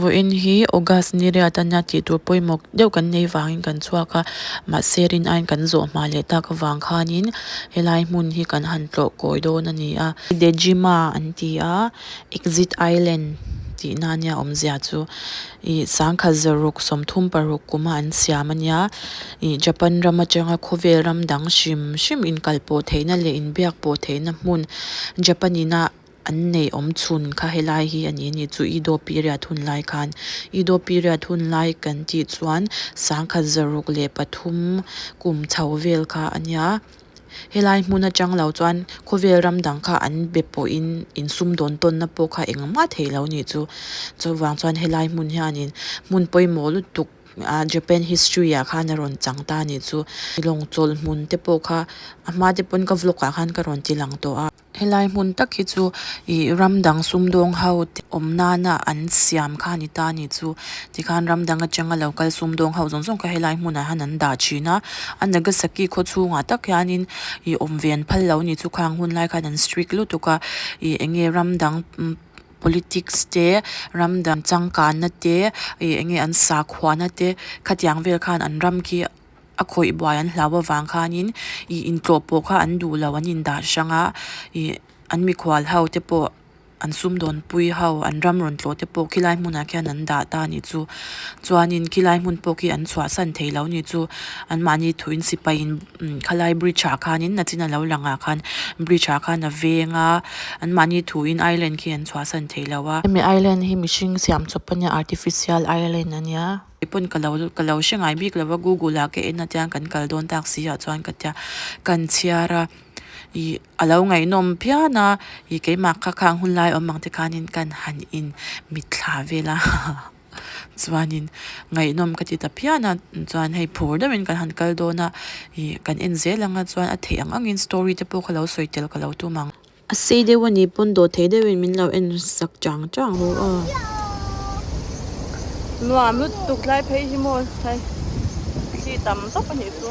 Vawiin hi August ni riat ania tih tur pawimawh deuh kan nei vangin kan chhuak a, mahse rin aiin kan zawh hma leh tak avang khanin helai hmun hi kan han tlawh kawi dawn a ni a. Dejima an ti a, Exit Island tihna ania awmzia chu ih sangkhat zaruk 36 kuma an siam ania ih Japan ram atanga khawvel ram dang hrim hrim inkalpawh theihna leh inbiak pawh theihna hmun Japan ina An nei awm chhun kha helai hi a ni a ni chu Edo period hun lai khan Edo period hun lai kan tih chuan 1903 kum chho vel kha a nia. Helai hmun atang lo chuan khawvel ram dang kha an be pawhin insum dawn tawnna pawh kha engmah theih lo nih chu. Chuvang chuan helai hmun hianin hmun pawimawh lutuk ah Japan history ah khan a rawn chang ta a nih chu. Lawng chawlh hmun te pawh kha a hma te pawn ka vlog ah khan ka rawn ti lang tawh a. Helai hmun tak hi chu ih ram dang sumdawng ho te awm nana an siam kha a ni ta a ni chu tikhan ram dang atanga lo kal sumdawng ho zawng zawng kha helai hmunah hian an dah thin a a Nagasaki khaw chhungah tak hianin ih awm ve an phal lo a ni chu khang hun lai khan an strict lutuk a ih eng nge ram dang politics te ram dang changkanna te ih eng nge an sakhuana te khatiang vel khan an ram khi. A khawih buai an hlau avang khanin ih intlawh pawh kha an duh lo an indah hrang a ih an mikhual ho te pawh an sumdawn pui ho an ram rawn tlawh te pawh khilai hmunah khian an dah ta a nih chu chuanin khilai hmun pawh khi an chhuahsan thei lo a nih chu anmahni thuin sipai in khalai bridge ah khanin nachin a lo lang ah khan bridge ah khan a veng a anmahni thuin island khi an chhuahsan thei lo a. Hemi island hi mihring siam chawp a nia artificial island a nia. Pawn ka lo ka lo hre ngai bik lo va google ah ka en a tiang kan kal dawn tak si ah chuan ka tia kan chhiar a ih a lo ngaihnawm phian a ih keimah kha khang hun lai awm ang te khanin kan han in mitthla vel a chuanin ngaihnawm ka ti ta phian a chuan hei phur deuhin kan han kal dawn a ih kan en zel ang a chuan a theih ang angin story te pawh ka lo sawi tel ka lo tum ang. A sei deuh a ni pawn dawh thei deuhin min lo en sak chang chang ru aw. Nuam lutuk tlai phei hi maw hei thli tam tawp a nih chu.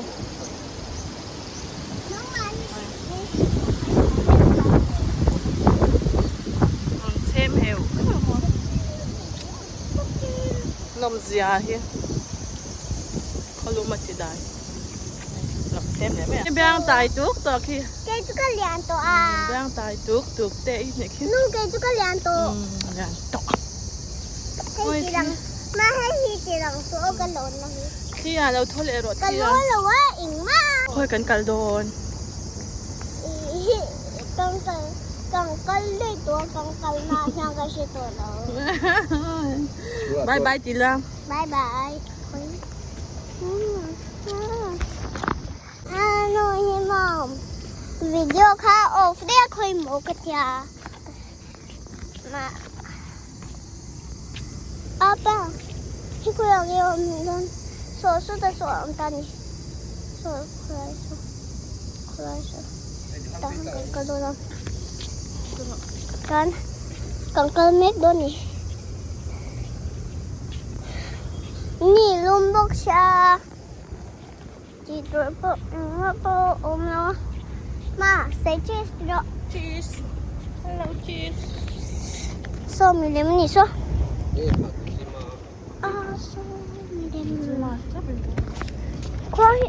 Rawn chhem heuh heuh maw nawmzia hi khawlum a ti dai. Biang tai tuk tuk khi. Kei chu ka lian tawh a. Biang tai tuk tuk te i nih khi. Nu kei chu ka lian tawh. Lian tawh. Hei ti lang. Ma hei hi ti lang su aw ka lawn na hi. Thli ah lo thaw leh rawh thli ah. Ka lawn lo a engmah. Khawi kan kal dawn. Kan kal kan kal daih tawh a kan kal na ah hian ka hre tawh lo. Bye bye ti la. Bye bye. Video kha off daih a khawi maw ka tia apa hi khawih ang nge awm dawn saw saw ta saw awm ta ni saw khawilai saw khawilai saw tah hian kan kal dawn a chuan kan kal mek dawn a ni. Ni lum bawk sia tih tur pawh engmah pawh a awm lo a ma say cheese rawh cheese hello cheese saw milem a ni saw ah saw milem khuang hi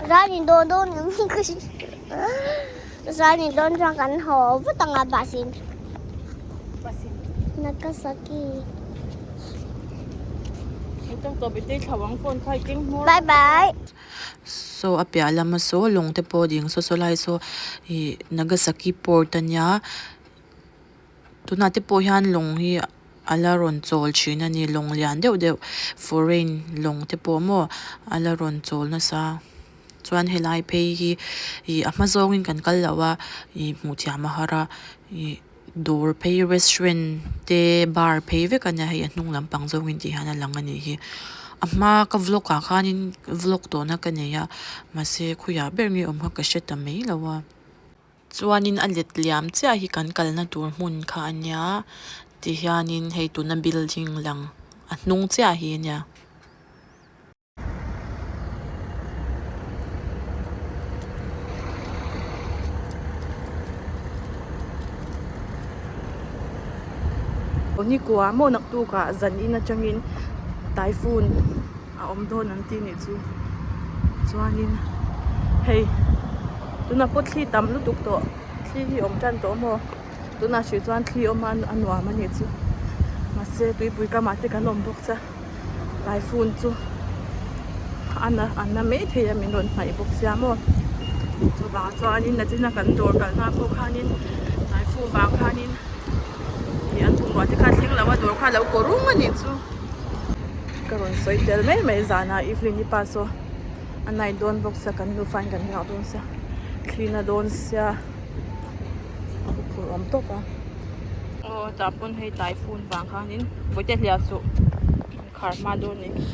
zan in dawn dawn zan in dawn chuan kan haw vut ang a bus in. Nagasaki. Bye bye. Saw a piah lama saw lawng te pawh ding saw saw lai saw ih Nagasaki port ania tunah te pawh hian lawng hi a la rawn chawl thin a ni lawng lian deuh deuh foreign lawng te pawh maw a la rawn chawl nasa chuan helai phei hi ih a hma zawngin kan kal loh a ih hmuh thiam a har a ih. Dawr phei restaurant te bar phei vek a nia hei a hnung lampang zawngin tih hian a lang a nih hi a hma ka vlog ah khanin vlog tawhna ka nei a mahse khawiah ber nge awm kha ka hre ta mai lo a chuanin a let liam chiah hi kan kalna tur hmun kha a nia tihianin hei tuna building lang a hnung chiah hi a nia. Nikua maw naktukah zan in atangin typhoon a awm dawn an ti nih chu chuanin hei tunah pawh thli tam lutuk tawh thli hi awm tan tawh maw tunah hrih chuan thli awm a a nuam a nih chu mahse tuipui kamah te kan awm bawk sia typhoon chu a na a na mai thei a min rawn hnaih bawk sia maw chuvang chuanin nachina kan dawr kalna pawh khanin typhoon vang khanin. Ih an bungrua te kha thleng lo a dawr kha a lo kawr rum a nih chu ka rawn sawi tel mai mai zanah evelyn i pa saw a night dawn bawk sia kan nufa in kan nghak dawn sia thli na dawn sia a huphurh awm tawp a aw tah pawn hei typhoon vang khanin bawihte hliah suh an khar hma dawn a ni.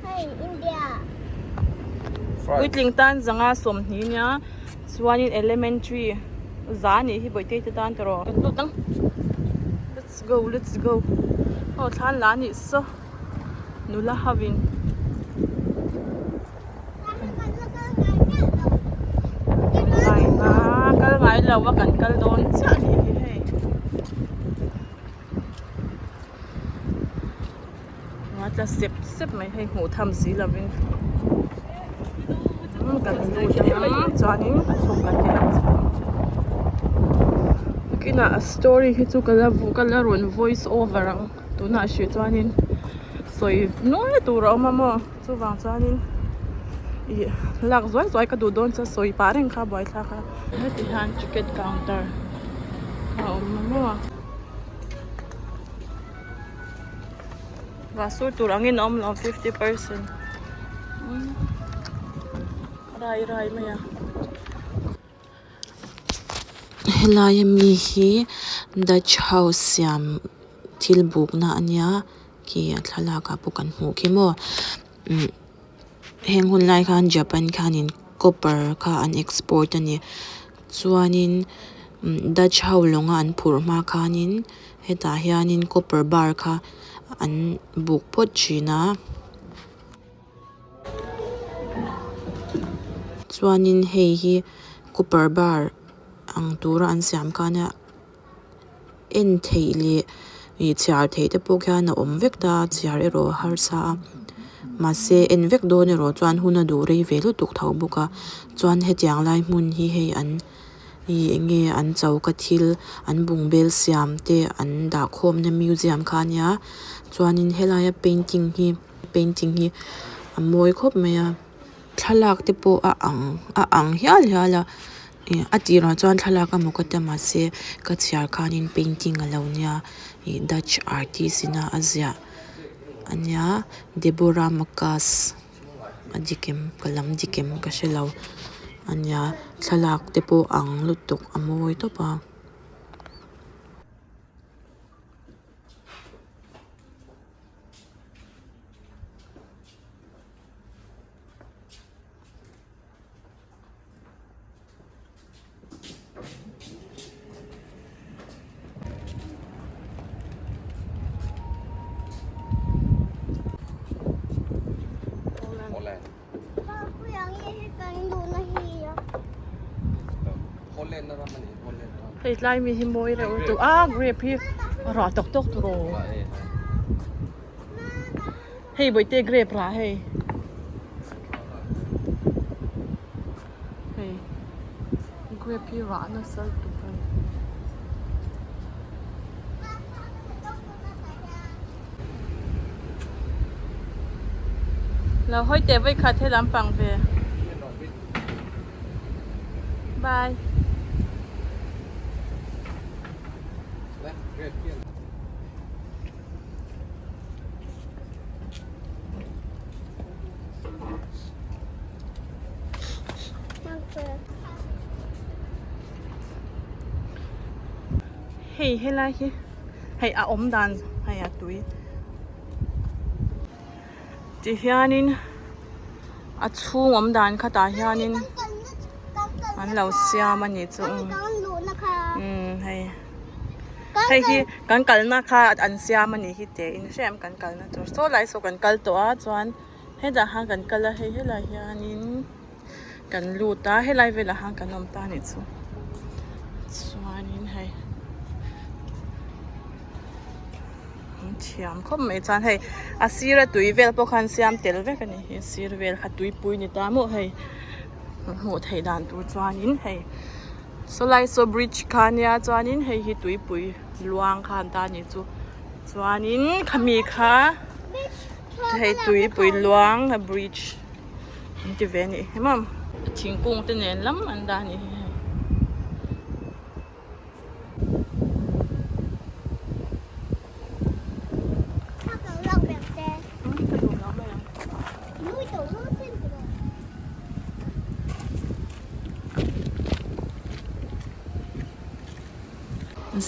Hei India. Puitling tan zanga sawmhnih nia. Chuanin elementary za anih hi bawihte te tan tawh kan lut ang let's go let's go aw thlan la anih saw nula ho in kal ngai lo a kan kal dawn chiah anih hi hei a tla sep sep mai hei hmuh tham si lovin kan lut ang chuanin a chhuk kan ti ang nakinah a story hi chu ka la ka la rawn voice over ang tunah hrih chuanin sawi nuai tur a awm a maw chuvang chuanin ih lak zuai zuai ka duh dawn chuan sawi pah reng kha buaithlak a heti hian ticket counter a awm a maw. Vah sur tur angin a awm lo 50% rai rai mai a. Helai ami hi Dutch house siam thil bukna a nia khi a thlalak ah pawh kan hmuh khi maw umm heng hun lai khan Japan khanin copper kha an export a ni chuanin Dutch ho lawnga an phurh hma khanin hetah hianin copper bar kha an buk phawt thin a chuanin hei hi copper bar ang tura an siam khan a en theih leh ih chhiar theih te pawh khian a awm vek ta a chhiar erawh a harsa a mahse en vek dawn erawh chuan hun a duh rei ve lutuk tho bawk a chuan hetiang lai hmun hi hei an ih eng nge an choka thil an bungbel siam te an dah khawm na museum kha a nia chuanin helaia painting hi painting hi a mawi khawp mai a thlalak te pawh a ang a ang hial hial a. Ih a tirah chuan thlalak emaw ka ti mahse ka chhiar khanin painting a lo nia ih dutch artist ina a ziah a nia Deborah Makas a dik em ka lam dik em ka hre lo a nia thlalak te pawh ang lutuk a mawi tawp a. Hei tlai mi hi mawi reuh lutuk a grape hi a rah tawk tawk tur aw hei bawihte grape rah hei. Hei grape hi rah nasa lutuk a ni. Lo hawi teh vawi khat he lampang ve. Bye. Hei helai hi hei a awm dan hei a tui ti hianin a chhung awm dan kha tah hianin an lo siam a nih chu umm hei. Hei hi kan kalna kha an siam a nih hi teh in hrem kan kalna tur saw lai saw kan kal tawh a chuan hetah khan kan kal a hei helai hianin kan lut a helai velah khan kan awm ta a nih chu chuanin hei. Thiam khawp mai chuan hei a sira tui vel pawh khan siam tel vek a ni hi sir vel kha tuipui ni ta maw hei hmuh theih dan tur chuanin hei sawlai saw bridge kha nia chuanin hei hi tuipui luang kha an ta a nih chu chuanin khami kha hei tuipui luang a bridge an ti ve a nih hi maw thingkung te nen lam an dah a nih hi hei.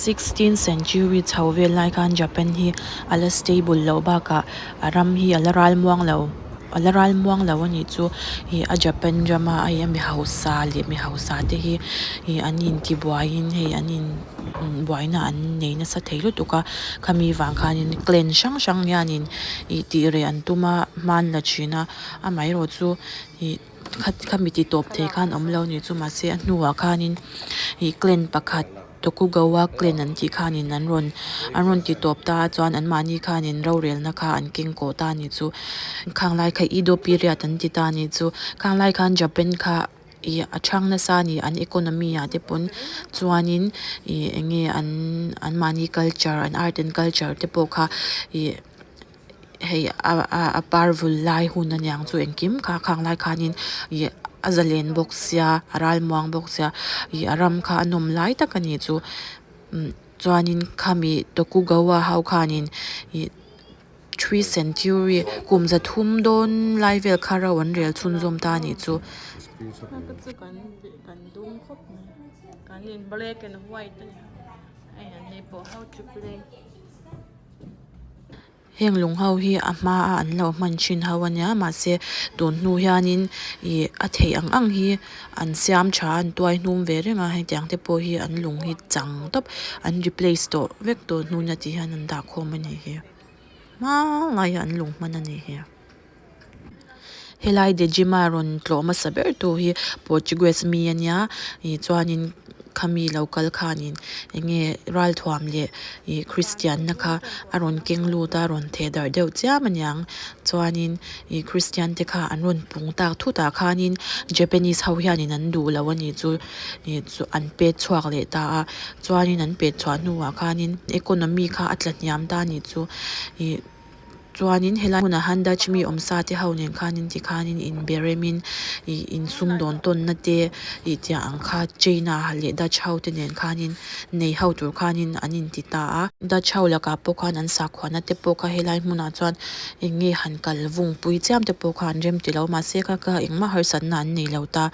Sixteenth century chho vel lai khan Japan hi a la stable loh bakah a ram hi a la ral muang lo a la ral muang lo a nih chu ih a Japan rama a mi hausa leh mi hausa te hi ih an intibuaiin hei an in buaina an nei nasa thei lutuk a khami vang khanin clan hrang hrang hianin ih tih reh an tum a hman la thin a amaherawh chu ih khami ti tawp thei khan awm lo a nih chu mahse a hnuah khanin ih clan pakhat. Tokugawa clan an tih khanin an rawn an rawn ti tawp ta a chuan anmahni khanin rorelna kha an keng kawh ta a nih chu khang lai kha Edo period an ti ta a nih chu khang lai khan Japan kha ih a thang nasa a ni an economy ah te pawn chuanin ih eng nge an anmahni culture an art and culture te pawh kha ih. Hei a par vul lai hun aniang chu engkim kha khang lai khanin ih a zalen bawk sia a ralmuang bawk sia ih a ram kha a nawm lai tak a nih chu umm chuanin khami Tokugawa ho khanin ih three century kum za thum dawn lai vel kha ro an rel chhunzawm ta a nih chu. Heng lung ho hi a hma a an lo hman thin ho ania mahse tun hnu hianin ih a theih ang ang hi an siam tha a an tuai hnum ve reng a hetiang te pawh hi an lung hi chang tawp an replace tawh vek tawh hnu na tih hian an dah khawm a nih hi hmanlai a an lung hman a nih hi. Helai Dejima rawn tlawh hmasa ber tu hi Portuguese mi ania ih chuanin khami lo kal khanin eng nge ralthuam leh ih Christian na kha a rawn keng lut a rawn theh darh deuh chiam aniang chuanin ih Christian te kha an rawn pung tak thut ah khanin Japanese ho hianin an duh lo anih chu ih chu an pet chhuak leh ta a chuanin an pet chhuah hnuah khanin economy kha a tla hniam ta anih chu ih. Chuanin helai hmunah hian Dutch mi awm sa te ho nen khanin tikhanin inbe remin ih insum dawn tawnna te ih tiang ang kha China leh Dutch ho te nen khanin nei ho tur khanin an inti ta a. Dutch ho lakah pawh khan an sakhuana te pawh kha helai hmunah chuan eng nge han kal vung pui chiam te pawh kha an rem ti lo mahse kha kha engmah harsatna an nei lo ta.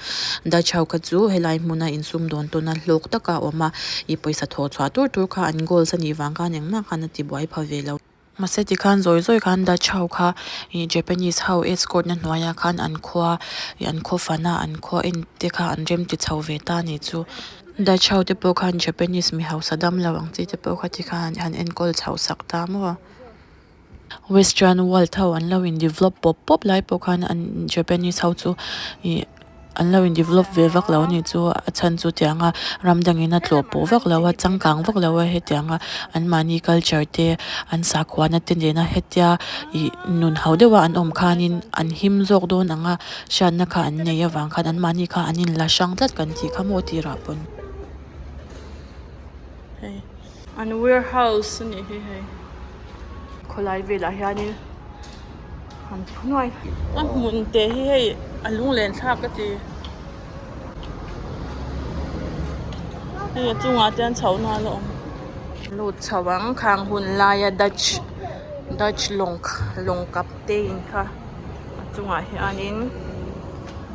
Dutch ho kha chu helai hmuna insum dawn tawna hlawk taka a awm a, ih pawisa thawh chhuah tur tur kha an goals a nih vang khan engmah khan a ti buai pha ve lo. Mahse tikhan zawi zawi khan Dutch ho kha ih Japanese ho escort na hnuaiah khan an khua ih an khaw fan a an khaw en te kha an rem ti chho ve ta a nih chu. Dutch ho te pawh khan Japanese mi hausa dam lo ang chi te pawh kha tikhan an enkawl chho sak ta maw. Western world ho an lo in develop pawp pawp lai pawh khan an Japanese ho chu ih an lo in develop ve vak lo a nih chu a chhan chu tiang a ram dangin a tlawh pawh vak lo a changkang vak lo a hetiang a anmahni culture te an sakhuana te nena hetia ih nun ho deuh a an awm khanin an him zawk dawn ang a hriatna kha an nei avang khan anmahni kha an inla hrang tlat kan tih kha maw tirah pawn. Hei an warehouse a nih hi hei khawlai velah hianin an phu nuai a hmun te hi hei a lunglen thlak ka ti hei a chungah te hian chhoh na a la awm lut chho ang khang hun laia dutch dutch lawng lawng captain kha a chungah hianin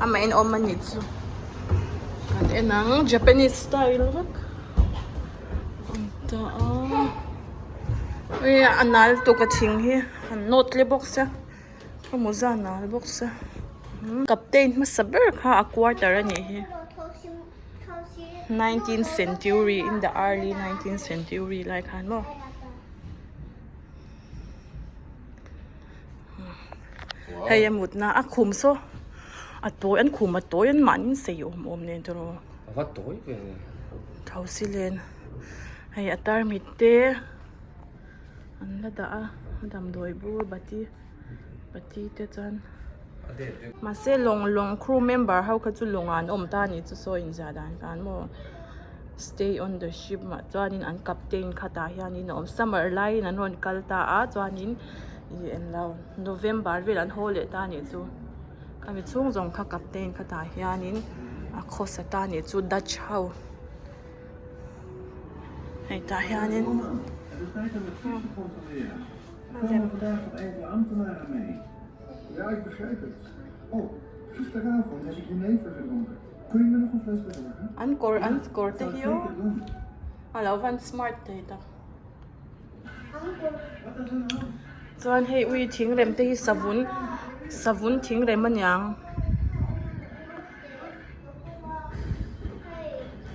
amah in awm a nih chu kan en ang japanese style vek. A nal tuk a thing hi an nawt tle bawk sia ka mawza a nal bawk sia captain hmasa ber kha a quarter a nih hi nineteenth century in the early nineteenth century lai khan maw. Hei a mutna a khum saw a tawi an khum a tawi an mahni sei awm awm nen tiraw. A va tawi ve ni. Tho si len hei a tarmit te An la dah a damdawi bur bati bati te chuan mahse lawng lawng crew member ho kha chu lawngah an awm ta a nih chu saw inziah dan khan maw stay on the ship mah chuanin an captain kha tah hianin a awm summer laiin an rawn kal ta a chuanin ih englo november vel an haw leh ta a nih chu khami chhung zawng kha captain kha tah hianin a khawsa ta a nih chu dutch ho. Hei tah hianin an kawr an kawr te hi aw a lo van smart thei tak chuan hei ui thingrem te hi savun savun thingrem aniang.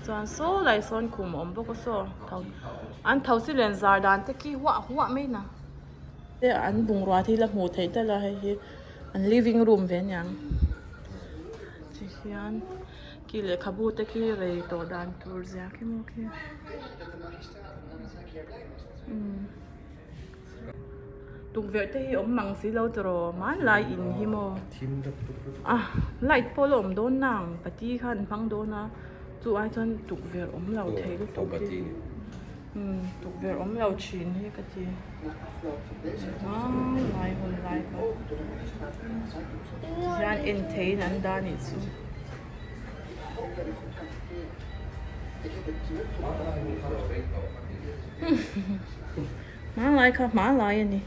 Chuan saw lai sawn khum a awm bawk a saw tho an thosi len zar dan te khi huah huah mai na te an bungrua te hi la hmuh theih tal a hei hi an living room ve aniang tihian khi lehkhabu te khi rei tawh dan tur zia khi maw khi umm. Tukverh te hi awm mang si lo tawh hmanlai in hi maw a light pawh la awm dawn nang pati khan an hmang dawn a chu ai chuan tukverh awm lo thei lutuk hi umm tukverh awm lo thin hi ka ti hmanlai hun lai kha tihian en theiin an dah anih chu. Hmanlai kha hmanlai a ni.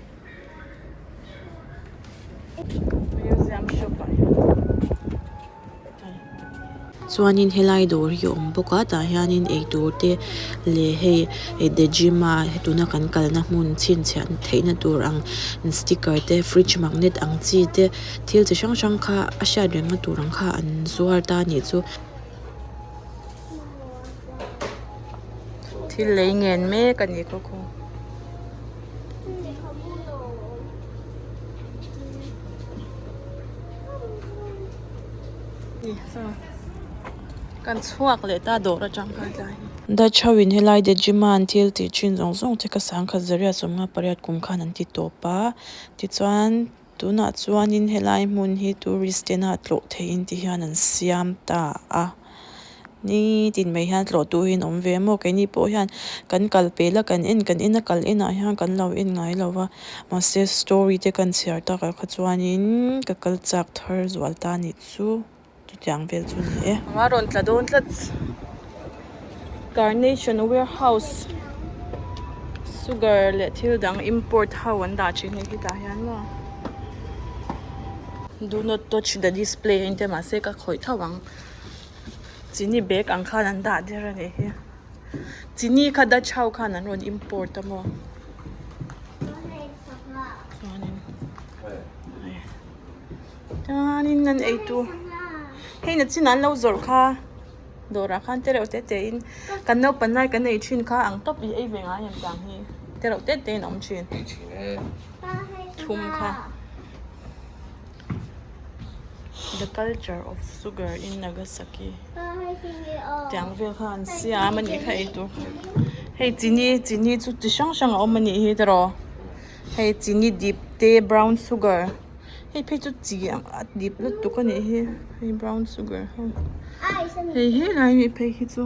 Museum shop ah hian Chuanin helai dawr hi a awm bawk a tah hianin eitur te leh hei dejima tuna kan kalna hmun chhinchhiah theihna tur ang sticker te fridge magnet ang chi te thil chi hrang hrang kha a hriat rengna tur ang kha an zuar ta a nih chu. Thil lei ngen mek a ni khaw khaw. Kan chhuak leh ta dawr atang khan tlai hi. Dutch ho in helai Dejima an thil tih thin zawng zawng te kha sangkhat zariat sawmnga pariat kum khan an ti tawp a tichuan Tunah chuanin helai hmun hi tourist tena tlawh theihin ti hian an siam ta a nitin mai hian tlawh tu hi an awm ve a maw keini pawh hian kan kal pel a kan en kan en a kal enah hian kan lo en ngai lo va mahse story te kan chhiar takah kha chuanin ka kal chak thar zual ta anih chu. Chutiang vel chu ni e. A rawn tla dawn tlat. Carnation warehouse sugar leh thil dang import ho an dah thin hei hetah hian maw. Do not touch the display a intia mahse ka khawih tho ang. Chini bag ang khan an dah der a nih hi. Chini kha Dutch ho khan an rawn import a maw. Chuanin hei. Chuanin an eitur hei na chin an lo zawrh kha dawrah khan te reuh te te in kan naupang lai kan ei thin kha ang tawp i ei ve ngai em tang hi te reuh te te in a awm thin thum kha the culture of sugar in Nagasaki tiang vel kha an siam a nih kha eitur hei chini chini chu chi hrang hrang a awm a nih hi tiraw hei chini dip te brown sugar. Hei phei chu chi ang a dip lutuk a nih hi hei brown sugar ho hei helai mi phei hi chu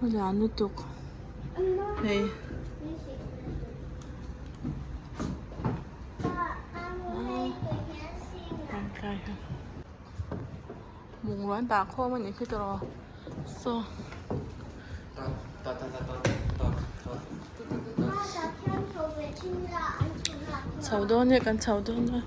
a lian lutuk hei. Bungrua an dah khawm a nih khi tawh saw. Chho dawn e kan chho dawn a.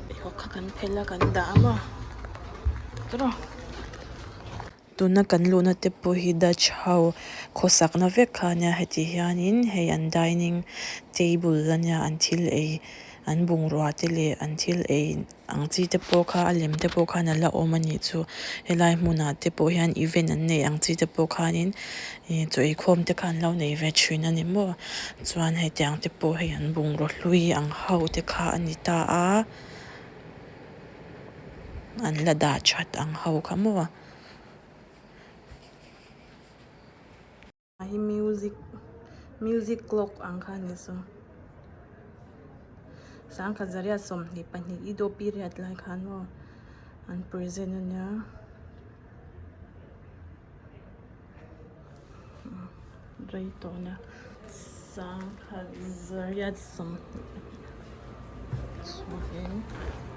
Pheikhawk kha kan phelh a kan dah a maw tawh. Tuna kan luhna te pawh hi Dutch ho khawsakna vek kha ania heti hianin hei an dining table ania an thil ei an bungrua te leh an thil ei ang chi te pawh kha a lem te pawh khan a la awm anih chu helai hmunah te pawh hian event an neih ang chi te pawh khanin ih chaw eikhawm te kha an lo nei ve thin ani maw chuan hetiang te pawh hei an bungraw hlui ang ho te kha a ni ta a. an la dah that ang ho kha maw. Hi music music clock ang kha a ni saw sangkhat zariat 22 Edo period lai khan maw an present a nia. Rei tawh nia sangkhat zariat 20 chuanin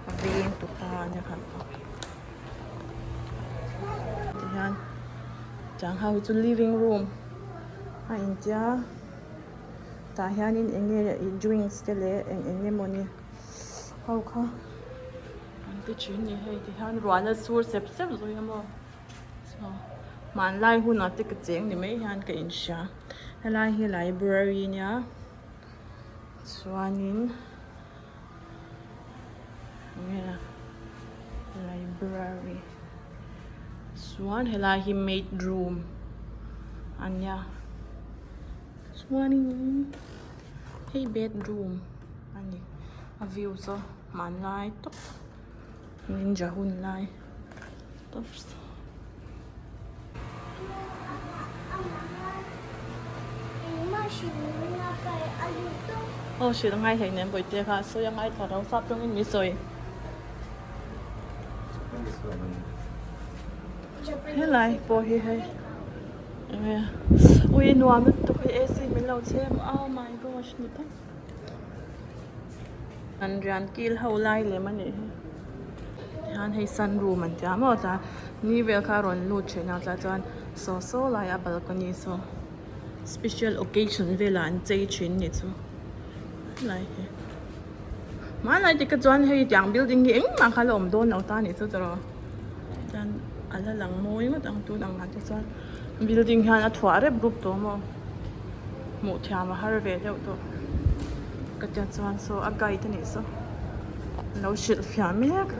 a veng tupa a nia kha tihian tiang ho hi chu living room a intia tah hianin eng nge ih drinks te leh eng eng emawni ho kha an ti thin a ni hei tihian ruah la sur sep sep zui a maw. Hmanlai hunah te ka cheng ni mai hian ka inhria helai hi library nia chuanin enge library chuan helai hi maid room a nia chuanin hei bedroom a ni a view chu hmanlai tawp. Ninja hun lai oops aw hrilh ngai hlei nen bawihte kha sawi a ngaithla lo sap tawngin min sawi helai pawh hi hei enge ui nuam lutuk hi A_C min lo chhem oh my gosh ni tak. An rian kil ho lai lem a nih hi tihian hei sunroom an tia maw tlai ni vel kha a rawn lut thin a tlai chuan saw saw lai a balcony saw special occasion velah an chei thin a nih chu helai hi hmanlai te kha chuan hei tiang building hi engmah kha la awm dawn lo ta a nih chu tiraw chuan a la lang mawi ngawt ang tun ang ah te chuan building hian a thuah rep rup tawh maw. Hmuh thiam a har ve deuh tawh ka tia chuan saw a guide a nih saw a lo hrilh fiah mek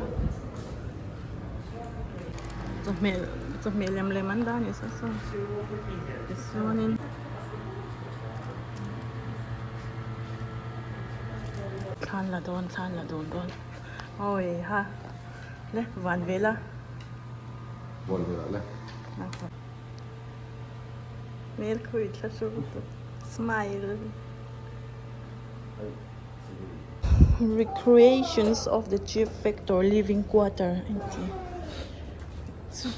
chawhmeh chawhmeh lem lem an dah a nih saw saw tichuanin thla an la dawn thla an la dun dawn awi ha le van vela van vela le. Hmel khawi thla hru lutuk smile. Recreations of the chief factor living quarter a inti chu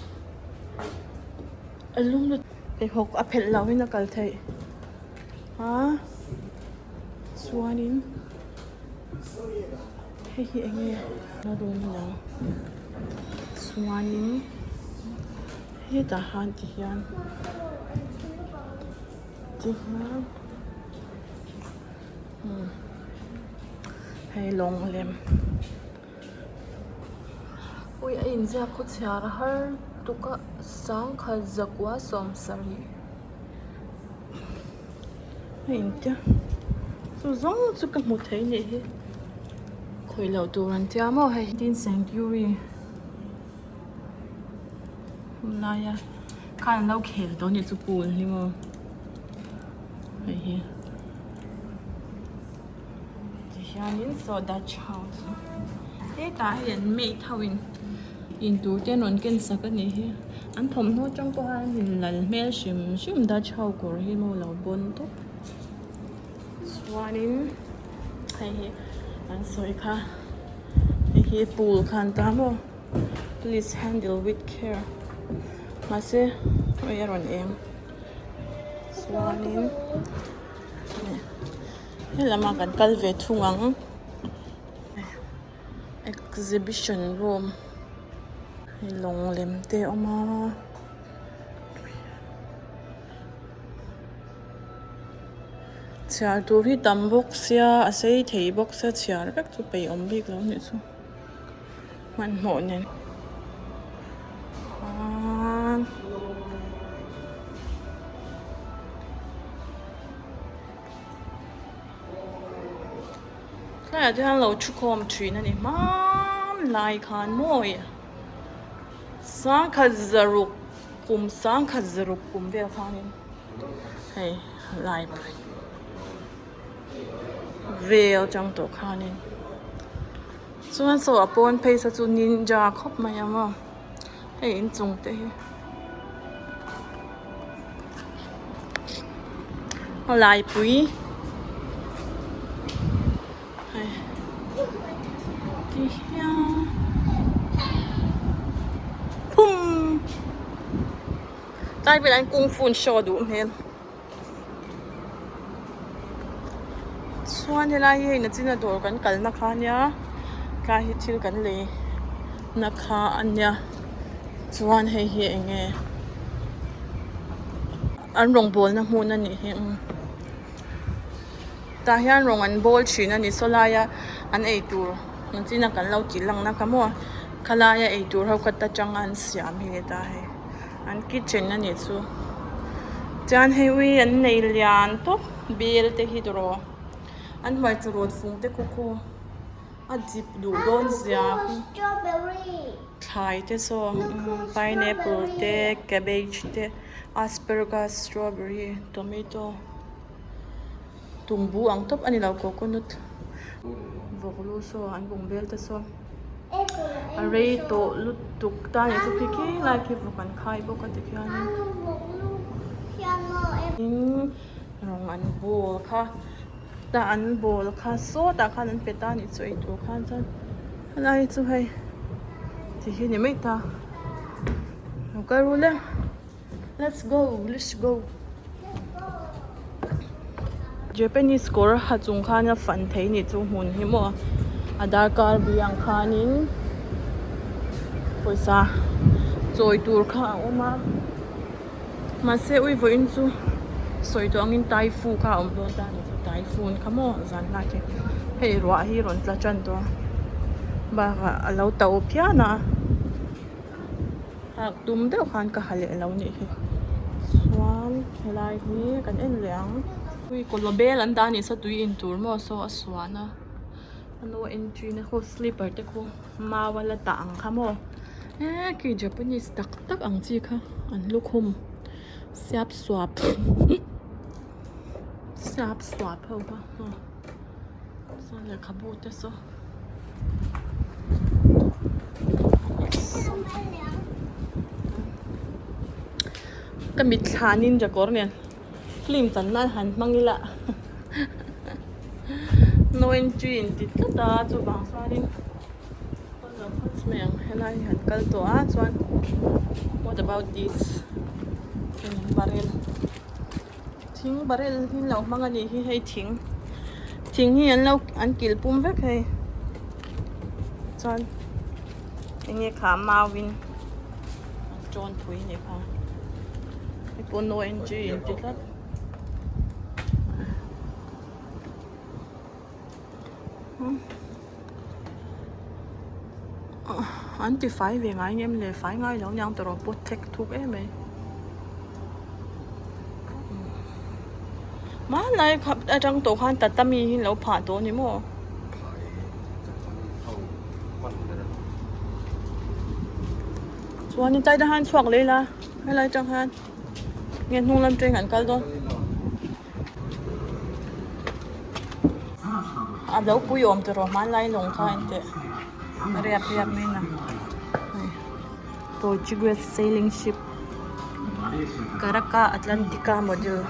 a lum lutuk pheikhawk a phelh loh in a kal theih a chuanin hei hi eng nge a room a ni chuanin. Hetah han ti hian ti hian umm hei lawng lem ui a inziak khaw chhiar a har tuk a sangkhat zakua 70 a intia chu zawng chu ka hmu thei anih hi khawih loh tur an tia maw hei tin sanctuary. Hmlaia khan an lo khel tawh anih chu pool hi maw hei hi tihianin saw dutch house hetah hei an maid ho in in tur te an rawn ken sak anih hi an thawmhnaw atang pawh hian in lal hmel hrim hrim dutch ho kawr hi maw lo bawn tawp chuanin hei hi an sawi kha hei hi pool kha an ta maw. Please handle with care mahse ui a rawn eng chuanin helamah kan kal ve thung ang exhibition room hei lawng lem te a awm a. Chhiar tur hi tam bawk sia a sei thei bawk sia chhiar vek chu peih awm bik lo anih chu. Hmanhmawh nen khan tlaiah te hian lo thu khawm thin a ni hmanlai khan mawi sangkhat zaruk kum sangkhat zaruk kum vel khanin hei library. Vel atang tawh khanin. Chuan saw a pawn phei saw chu ninja khawp mai ang aw hei inchung te hi a laipui hei ti hian phum tlai velah hian kung fu an show duh hmel. Chuan helai hi hei nachina dawr kan kalna kha ania tlai hi thil kan lei na kha ania chuan hei hi eng nge an rawngbawlna hmun a nih hi tah hian rawng an bawl thin a ni saw laia an eitur nachina kan lo tih langna kha maw khalaia eitur ho kha ta tanga an siam hi ni ta hei. An kitchen a nih chu chuan hei ui an nei lian tawp bel te hi tawh an hmarcha rawt fung te khu khu a dip duh dawn zia thlai te saw pineapple te cabbage te asparagus strawberry tomato tumbu ang tawp a ni lo coconut vawk lu saw an bung bel te saw. A rei tawh lutuk ta nih chu khi khi lai khi vawk an khai bawk a tikhianin tin rawng an bawl kha tah an bawl kha sawtah khan an pe ta nih chu eitur khan chuan helai chu hei ti hi ni mai ta lo kal ru le let's go let's go Japanese kawr ha chung khan a fan thei nih chu hmun hi maw a darkar bih ang khanin pawisa chawi tur kha a awm a mahse ui vawiin chu sawi tawh angin typhoon kha a awm dawn ta a ni chu typhoon kha maw zan hlai te hei ruah hi rawn tla tan tawh a bakah a lo to phian a. Hak dum deuh khan ka ha leh lo nih hi chuan helai hi kan en leh ang ui kawlh bel an dah anih saw tui in tur maw saw a suan a a no entry na khu slipper te khu mau a la tah ang kha maw eee khi japanese tak tak ang chi kha an lukhum siap suap siap suap ho kha chuan lehkhabu te saw. Ka mitthla ninja kawr nen film chan nan han hmang ila no entry in ti tlat a chuvang chuanin pawn lo phawt mai ang helai hi han kal tawh a chuan what about this barrel thing barrel hi an lo hmang a nih hi hei thing thing hi an lo an kilh pum vek hei chuan enge kha mau in an tawn pui a nih kha hei pawh no entry in ti tlat. An ti fai ve ngai ngem le fai ngai lo niang tawh rawh pawt thek thuk em mai hmanlai kha atang tawh khan tatami hi an lo phah tawh a ni maw. Chuanin tlai atang khan chhuak leh ila helai atang khan nge hnung lam train an kal dawn. A lo pui awm tawh rawh hmanlai lawng kha engteh riak riak mai na hei Portuguese sailing ship Caracca Atlantica model.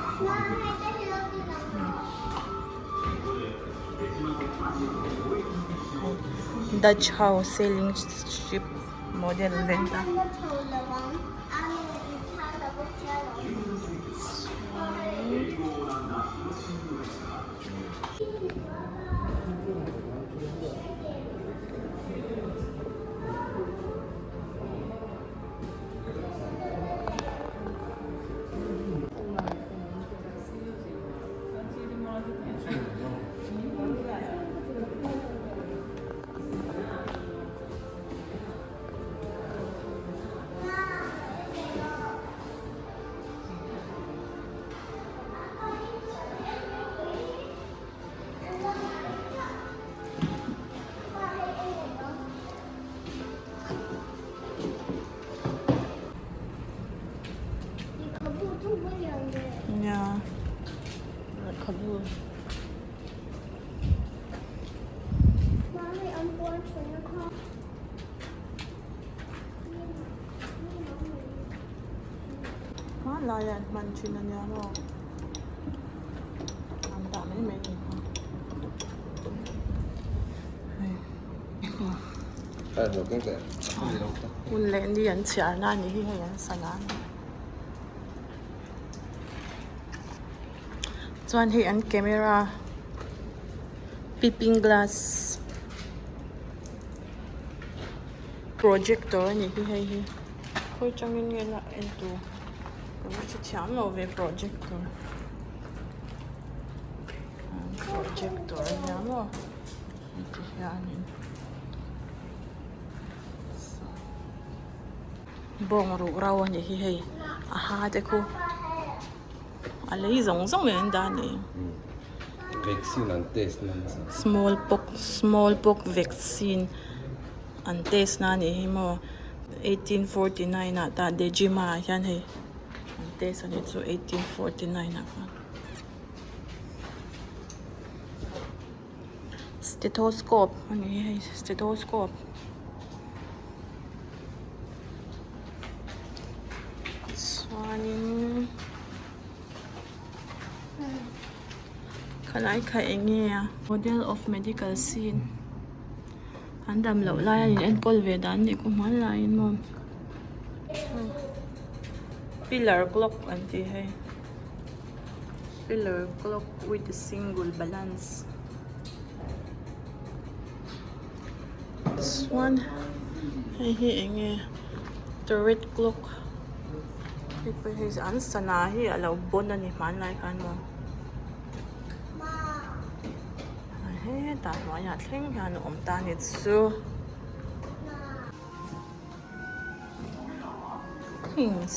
Dutch house sailing ship model veng ta. Hmanlaia an hman thin a nia maw an dah mai mai ni kha hei hun leh ni an chhiar na a nih hi hei an sana a ni chuan hei an camera peeping glass projector a nih hi hei hi. Khawi tangin nge la en tur ka va hre thiam lo ve projector projector a nia maw heti hianin bawng ruh ro a nih hi hei a ha te khu a lei zawng zawng in an dah a ni vaccine an test na nasa small pox small pox vaccine. An test na anih hi maw 1849 ah tah Dejima ah hian hei an test anih chu 1849 ah khan stethoscope anih hi hei stethoscope chuanin khalai kha eng nge a model of medical scene. An dam loh lai a in enkawl ve dan nih ku hman laiin maw pillar clock an tih hei pillar clock with a single balance chuan hei hi eng nge turret clock hei pawh hi an sana hi a lo bawn a ni hmanlai khan maw. Hetah hnuaiah thleng hian a awm ta a ni chu. Things.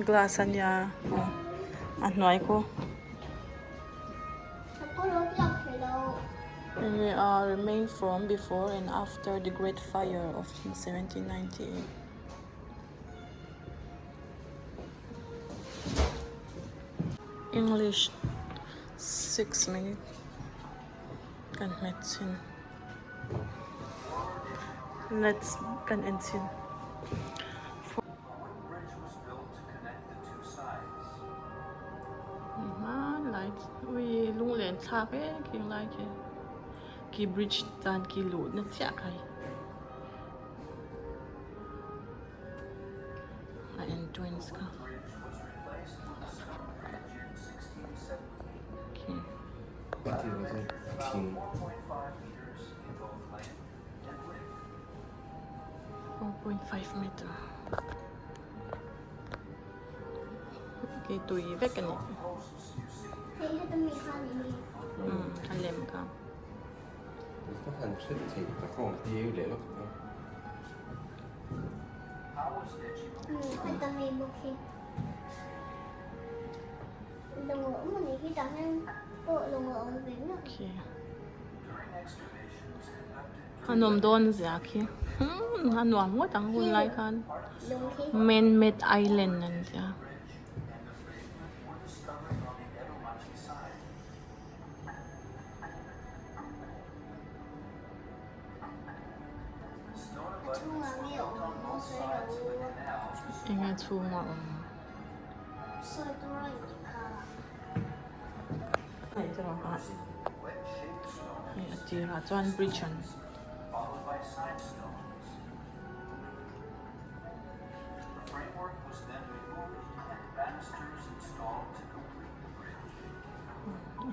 Glass a nia a hnuai khu. Enge a remain from before and after the great fire of 1798. English 6 minute kan hmet chhin. Let's kan en chhin. Hmanlai ui lunglen thlak em khing lai khi khi bridge tan khi luh na chiah kha hei a entrance kha khi. 4.5 meter Khi tui vek a ni. Umm a lem kha. Khi. A nuam dawn zia khi a nuam ngawt ang hun lai khan man made island an tia. Enge chhunga awm. Hei a tirah chuan bridge an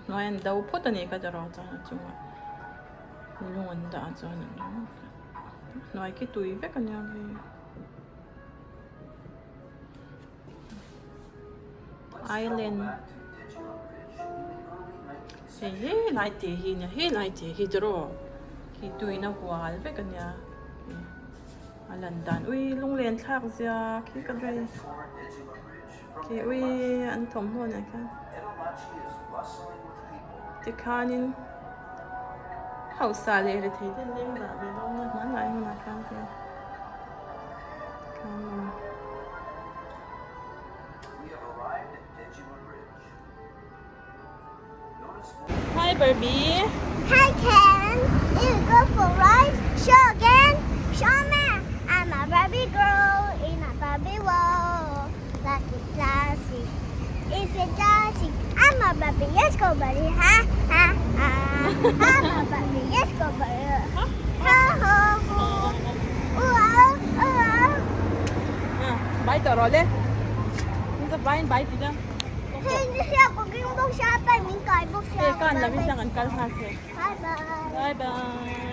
hnuai an do phawt a nih kha erawh chuan a chungah lung an dah chuan hnuai khi tui vek a nia hei. Island hei helai te hi nia helai te hi tiraw khi tuiin a hual vek a nia a lan dan ui lunglen thlak zia khi ka vei khi ui an thawmhnaw nen khan tikhanin hausa leh rethei te an leng dah ve dawn a hmanlai hunah khan khian. Barbie. Hi Ken, you go for ride? Sure again. Sure man, I'm a Barbie girl in a Barbie world. Lucky classy. If it does, I'm a Barbie. Yes, go Barbie. Ha ha ha. I'm a Barbie. Yes, go Barbie. Ha ha ha. Ooh ah, ooh ah. Bye tawh rawh le. Bye bye ti dang. Hei kan lam in tang an kal nghal thei. Bye bye. Bye bye.